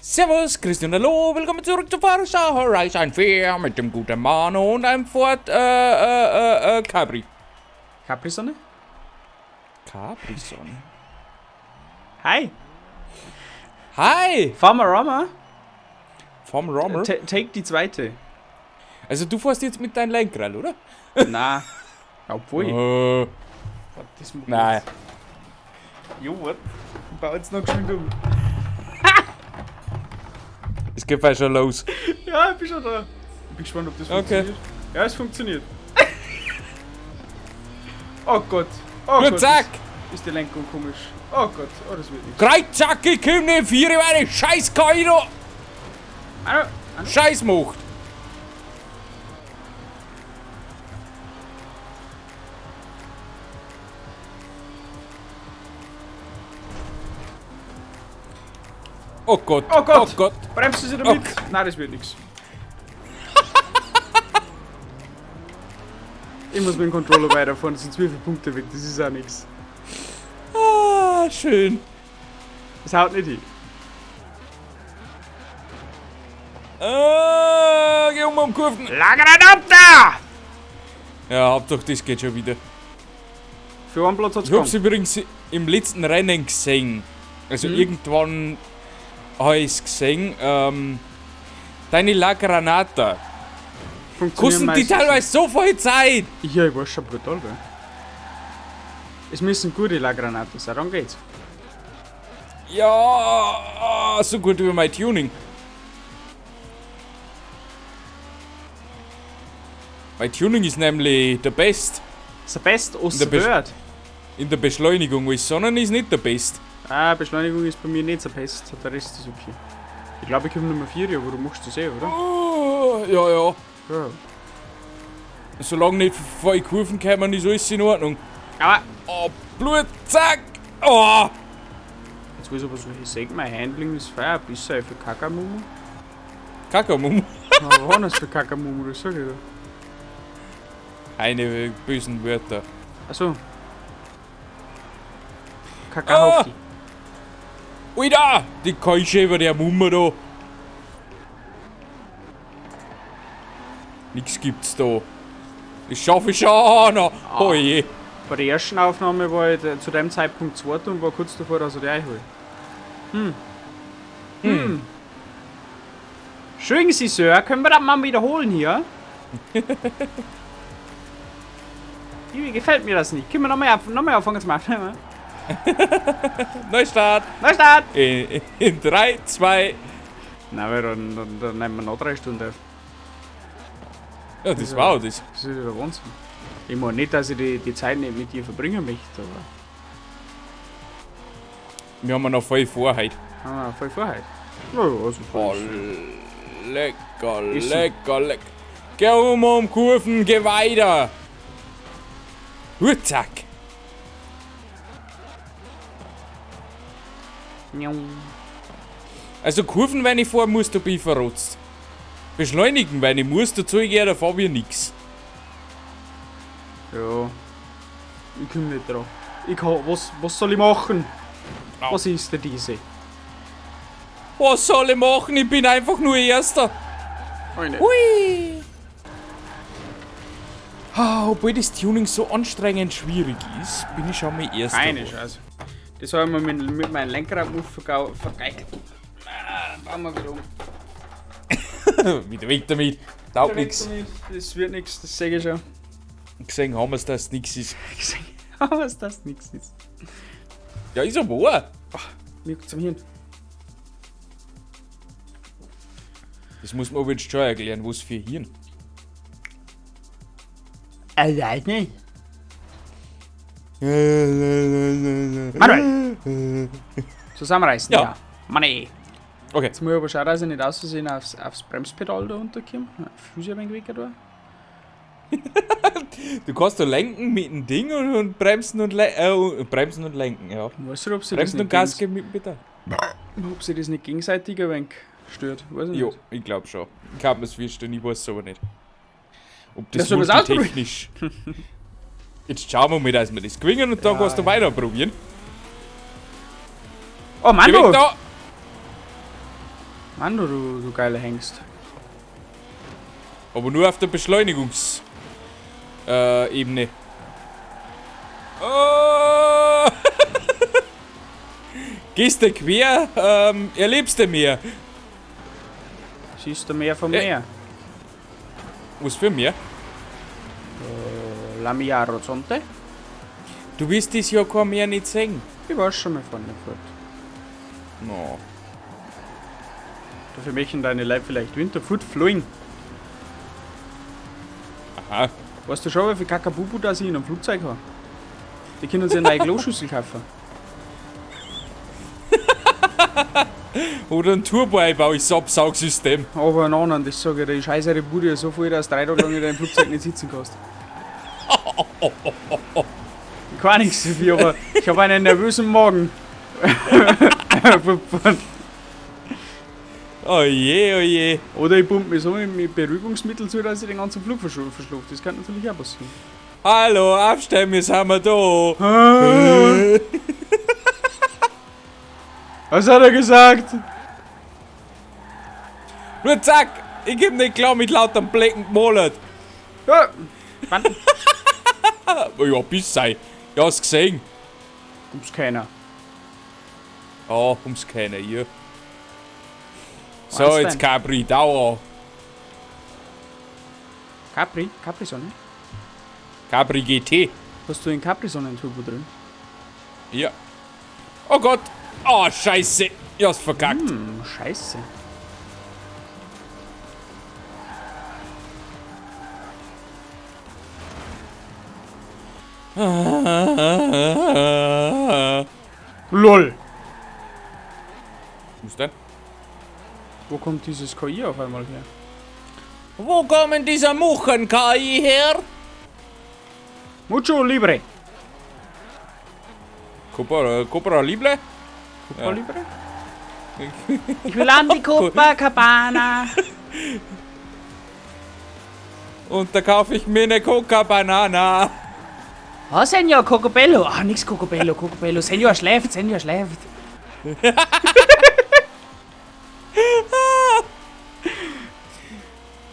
Servus, Christian, hallo, willkommen zurück zu Forza Horizon 4 mit dem guten Manu und einem Ford Capri. Capri-Sonne? Capri-Sonne. Hi! Hi! Farmerama? Farmerama? Take die zweite. Also du fährst jetzt mit deinem Lenkrad, oder? Na, obwohl. Warte, das muss Nein. Jo, warte. Ich baue jetzt noch geschwind um. Es geht bald schon los. Ja, ich bin schon da. Ich bin gespannt, ob das funktioniert. Ja, es funktioniert. Oh Gott. Oh Gut, Gott. zack. Ist die Lenkung komisch. Oh Gott, oh, das wird nichts. Kreuzzack, ich komm nicht vier, meine Scheiß Kaido. Hallo, hallo. Scheiß macht. Oh Gott. Oh Gott. Oh Gott. Bremst du sie damit? Oh. Nein, das wird nichts. Ich muss mit dem Controller weiterfahren, das sind 12 Punkte weg, das ist auch nichts. Ah, schön. Das haut nicht hin. Ah, geh um Kurven. La Granata! Ja, Hauptsache das geht schon wieder. Für einen Platz hat's Ich hab's gegangen. übrigens im letzten Rennen gesehen. Also irgendwann hab ich's gesehen. Deine La Granata. Funktionieren Kosten die meistens teilweise so viel Zeit? nicht. Ja, ich war schon brutal, gell? Es müssen gute La Granata sein, dann geht's. Ja, so gut wie mein Tuning. Mein Tuning ist nämlich der Best. The best of In der the world. In der Beschleunigung, weil Sonnen ist nicht der Best. Ah, Beschleunigung ist bei mir nicht so best, der Rest ist okay. Ich glaube, ich komme Nummer 4, ja, aber du machst das eh, oder? Oh, ja, ja. Ja. Solange nicht voll Kurven kommen, ist alles in Ordnung. Aber Oh, Blut, zack! Oh! Jetzt weiß ich aber so, ich sag, mein Handling ist fein, ein bisschen für Kakamumu. Kakamumu. Na, was war das für Kakamumu, das sag ich da. Keine bösen Wörter. Achso. Kakahaufi. Ah! Alter! Die Keusche über der Mumme da. Nix gibt's da. Das schaffe ich schon noch. Ah. Oh je. Bei der ersten Aufnahme war ich zu dem Zeitpunkt zweiter und war kurz davor, dass ich die einhole. Schön, Sie, Sir. Können wir das mal wiederholen hier? Irgendwie gefällt mir das nicht. Können wir nochmal anfangen zu machen? Neustart. Neustart! In 3, 2. Nein, weil dann nehmen wir noch 3 Stunden auf. Ja, das war auch das. Das ist ja der Wahnsinn. Ich meine nicht, dass ich die Zeit nicht mit dir verbringen möchte, aber. Wir haben ja noch voll vor heute. Ah, voll vor heute. Ja, also Oh, voll. lecker, Ist lecker, lecker. Geh um Kurven, geh weiter. Zack. Also Kurven, wenn ich fahren muss, da bin ich verrotzt. Beschleunigen, wenn ich muss, da zeige ich der Fabian nix. Ja. Ich komm nicht dran. Ich kann, was soll ich machen? Au. Was ist denn diese? Was soll ich machen? Ich bin einfach nur Erster. Eine. Hui! Ah, obwohl das Tuning so anstrengend schwierig ist, bin ich schon mal Erster. Keine geworden. Scheiße. Das habe ich mir mit meinem Lenkrad vergeigt. Ah, bauen wir wieder um. Wieder weg damit. Taugt Wieder weg nix. damit. Das wird nix, das sehe ich schon. Gesehen haben wir's, dass nix ist. Gesehen haben wir's, dass nix ist. Ja, ist aber wahr. Ach, mir geht's am Hirn. Das muss man aber jetzt schon erklären, was für Hirn. Ich weiß nicht. Manuel! Zusammenreißen, Ja. ja. Mann ey. Okay. Jetzt muss ich aber schauen, dass ich nicht aus Versehen aufs Bremspedal da runterkomme. Füße ein wenig weg da. Du kannst da lenken mit dem Ding und bremsen und bremsen und lenken, ja. Weißt du, ob sie Bremsen das und nicht Gas gegens- geben mit dem Pedal. Ob sie das nicht gegenseitig ein wenig stört, weiß ich Jo, nicht. ich glaub schon. Ich kann mir's vorstellen, ich weiß es aber nicht. Ob das Ja, sollen wir's ausprobieren? multitechnisch. Jetzt schauen wir mal, dass wir das gewinnen und dann Ja, kannst du ja. weiter probieren. Oh Mann, Geh weg du! da! Mann, du geiler Hengst. Aber nur auf der Beschleunigungs- Ebene. Oh! Gehst du quer, erlebst du mehr. Siehst du mehr vom Meer? Was für Meer? La Mia Horizonte. Du wirst dieses Jahr kein Meer nicht sehen. Ich war schon mal vorne fort. No. Dafür möchten deine Leute vielleicht Winterfoot fliegen. Aha. Weißt du schon, wie viel Kakabubu da sie in einem Flugzeug haben? Die können sich eine neue Kloschüssel kaufen. Oder ein Turbo-Einbau ins Absaugsystem. Aber nein, nein, das sage ich dir, die scheiße Bude ist so voll, dass du 3 Tage lang in deinem Flugzeug nicht sitzen kannst. Ich kann nichts dafür, aber ich habe einen nervösen Magen. Oh je, oh je. Oder ich pumpe mich so mit Beruhigungsmittel zu, dass ich den ganzen Flug verschlafe. Das kann natürlich auch passieren. Hallo, aufstehen, wir sind wir da. Was hat er gesagt? Nur zack, ich geb nicht klar mit lauter Blecken gemalt. Ja. Wann? Ja, bis sei. Ja, hast gesehen. Ums keiner. Ja, ums keiner, ja. So, jetzt Capri, Dauer. Capri? Capri-Sonne? Capri GT. Hast du in Capri-Sonne ein Turbo drin? Ja. Oh Gott. Oh, scheiße. Ich hab's verkackt. Hm, scheiße. LOL. Was denn? Wo kommt dieses KI auf einmal her? Wo kommen diese Muchen-KI her? Mucho Libre. Cobra Libre? Copa ja. Libre? Ich will an die Copacabana. Und da kaufe ich mir eine Coca-Banana. Oh, Senor, Cocobello. Ah, nix Cocobello, Cocobello. Senor schläft, Senor schläft.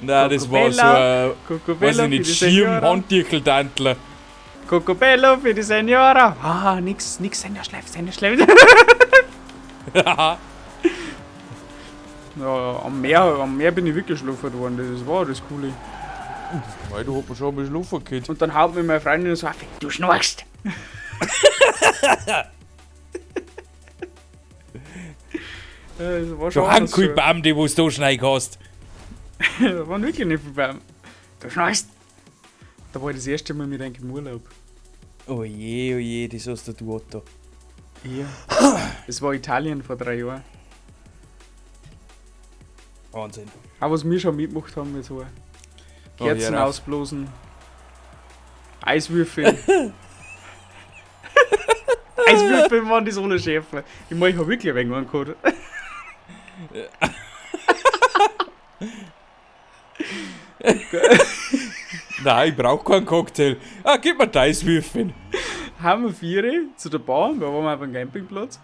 Nein, das war so ein, weiß ich nicht, Schirm-Handtücheltantler. Cocobello für die Senora. Ah, nix, nix, Senor schläft, Senor schläft. Ja, am Meer bin ich wirklich schluffert worden, das war das Coole. Weil du hat man schon mal schluffern können. Und dann haut mir meine Freundin so auf, du schnarchst. Das war schon anders schon. Baum, die wo du da schneiden hast. Da waren wirklich nicht viele Bäume. Du schnarchst. Da war ich das erste Mal mit einem im Urlaub. Oh je, das hast du, Otto. Ja. Es war Italien vor 3 Jahren. Wahnsinn. Auch was wir schon mitgemacht haben mit so. Kerzen ausblasen. Eiswürfel. Eiswürfel waren die so eine Schärfe. Ich meine, ich hab wirklich ein wenig angehauen. Nein, ich brauch keinen Cocktail. Ah, gib mir die Eiswürfel. Haben wir 4 zu der Bahn, da waren wir auf einem Campingplatz.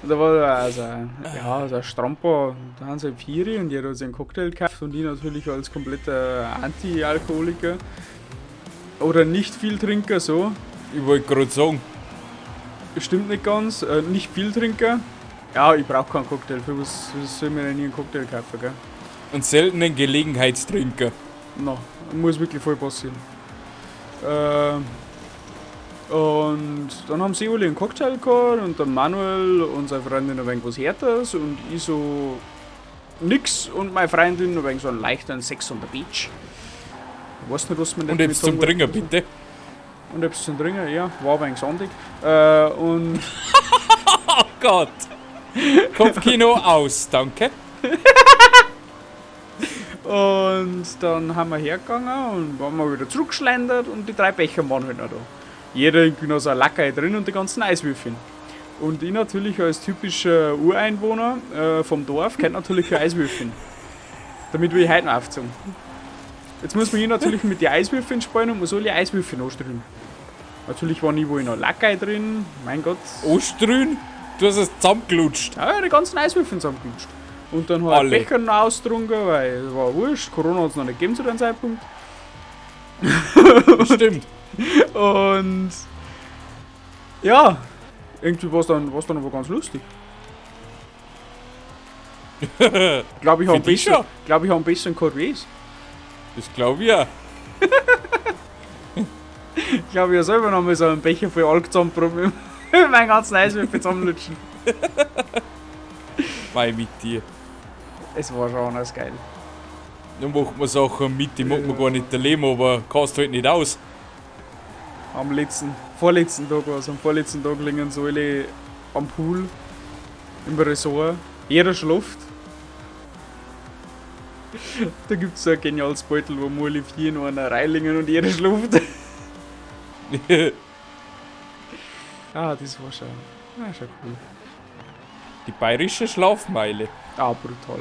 Und da war da also, ja, so ein Strandbar, da haben sie halt 4 und jeder hat sich einen Cocktail gekauft und ich natürlich als kompletter Anti-Alkoholiker oder nicht viel Trinker, so. Ich wollte gerade sagen. Stimmt nicht ganz, nicht viel Trinker. Ja, ich brauch keinen Cocktail, für was soll ich mir denn nie einen Cocktail kaufen, gell? Einen seltenen Gelegenheitstrinker. Na, muss wirklich voll passieren. Und dann haben sie alle einen Cocktail gehabt und der Manuel und seine Freundin ein wenig was Härteres und ich so nix und meine Freundin ein wenig so einen leichten Sex on the Beach. Ich weiß nicht, was man Und etwas zum Trinken, bitte. Und etwas zum Trinken, ja. War ein wenig sandig. Und oh Gott! Kopfkino aus, danke. Und dann haben wir hergegangen und waren wir wieder zurückgeschlendert und die 3 Becher waren halt noch da. Jeder irgendwie noch so ein Lacker drin und die ganzen Eiswürfel. Und ich natürlich als typischer Ureinwohner vom Dorf kennt natürlich keine Eiswürfel. Damit will ich heute noch aufzogen. Jetzt muss man hier natürlich mit den Eiswürfeln spielen und muss alle Eiswürfel anstrühen. Natürlich war nie wo ich noch Lacker drin, mein Gott. Anstrühen? Du hast es zusammengelutscht. Ja, die ganzen Eiswürfel zusammengelutscht. Und dann habe ich Becher noch austrunken, weil es war wurscht. Corona hat es noch nicht gegeben zu dem Zeitpunkt. Stimmt. Und ja, irgendwie war es dann, war's dann aber ganz lustig. Glaube ich, habe besser, glaub, ich hab einen besseren Code wie ich. Das glaube ich ja. Ich glaube, ich habe selber noch mal so einen Becher voll Alk zusammenprobiert. Mit meinen ganzen Eiswürfel zusammenlutschen. Mei, mit dir. Es war schon anders geil. Dann macht man Sachen mit, die mag man gar nicht erleben, aber kannst halt nicht aus. Am letzten, vorletzten Tag war's. Am vorletzten Tag liegen so alle am Pool, im Resort. Jeder schläft. Da gibt es so ein geniales Beutel, wo wir alle vier in einer Reihe liegen und jeder schläft. Ah, das war schon, ah, schon cool. Die bayerische Schlafmeile. Ah, brutal.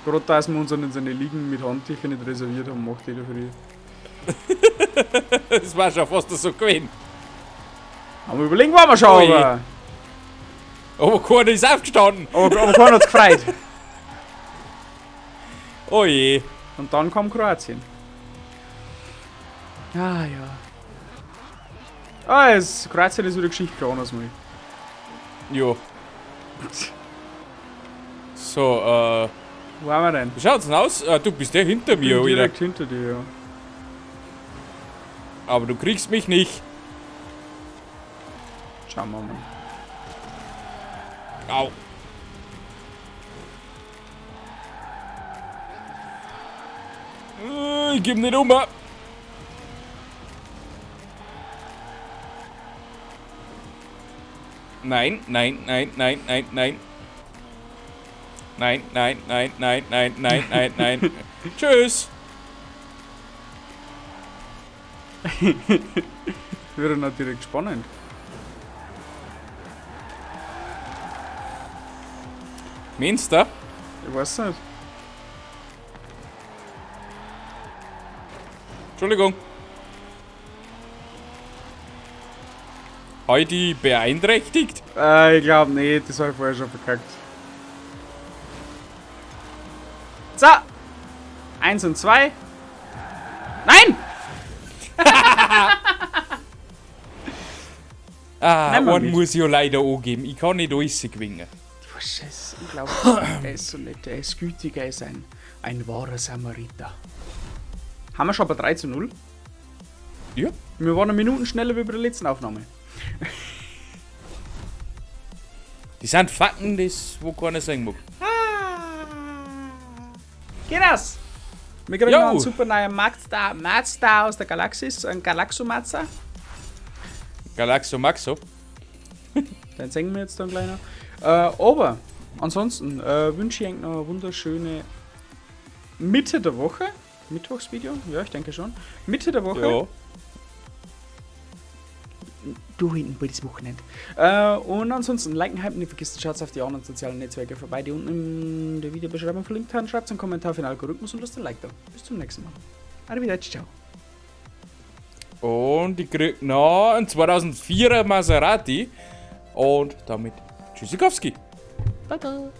Gerade dass wir uns an seine Liegen mit Handtüchern nicht reserviert haben, macht jeder früh. Das war schon fast so gewesen. Am Überlegen waren wir schon, aber. Aber keiner ist aufgestanden. Aber keiner hat's gefreut. Oh je. Und dann kam Kroatien. Ah ja. Ah, Kroatien ist wieder Geschichte für anders mal. Jo. So, Wo waren wir denn? Wie schaut's denn aus? Du bist ja hinter mir, Ich bin direkt hinter dir, ja. Aber du kriegst mich nicht. Schauen wir mal. Au. Ich geb nicht um. Nein, nein, nein, nein, nein, nein. Nein, nein, nein, nein, nein, nein, nein, nein. Tschüss. Wird natürlich spannend. Meinst du? Ich weiß nicht. Entschuldigung. Habe ich die beeinträchtigt? Ich glaube nicht, das habe ich vorher schon verkackt. So! 1 und 2. Nein! Ah, einen muss ich ja leider angeben. Ich kann nicht alles gewinnen. Was ist unglaublich. Der ist so nett, der ist gütig, er ist ein wahrer Samariter. Haben wir schon bei 3:0? Ja. Wir waren eine Minute schneller wie bei der letzten Aufnahme. Die sind Fakten, das wo keiner sagen mag. Ah. Geht das? Wir kriegen noch einen super neuen Mazda aus der Galaxis, ein Galaxo-Mazda. Galaxo-Maxo. Den sehen wir jetzt dann gleich noch. Aber ansonsten wünsche ich euch noch eine wunderschöne Mitte der Woche. Mittwochsvideo? Ja, ich denke schon. Mitte der Woche. Ja. Du hinten bei diesem Wochenende. Und ansonsten liken, hypen, nicht vergessen, schaut auf die anderen sozialen Netzwerke vorbei, die unten in der Videobeschreibung verlinkt haben. Schreibt einen Kommentar für den Algorithmus und lasst ein Like da. Bis zum nächsten Mal. Arrivederci, ciao. Und ich krieg noch einen 2004er Maserati. Und damit Tschüssikowski. Bye bye.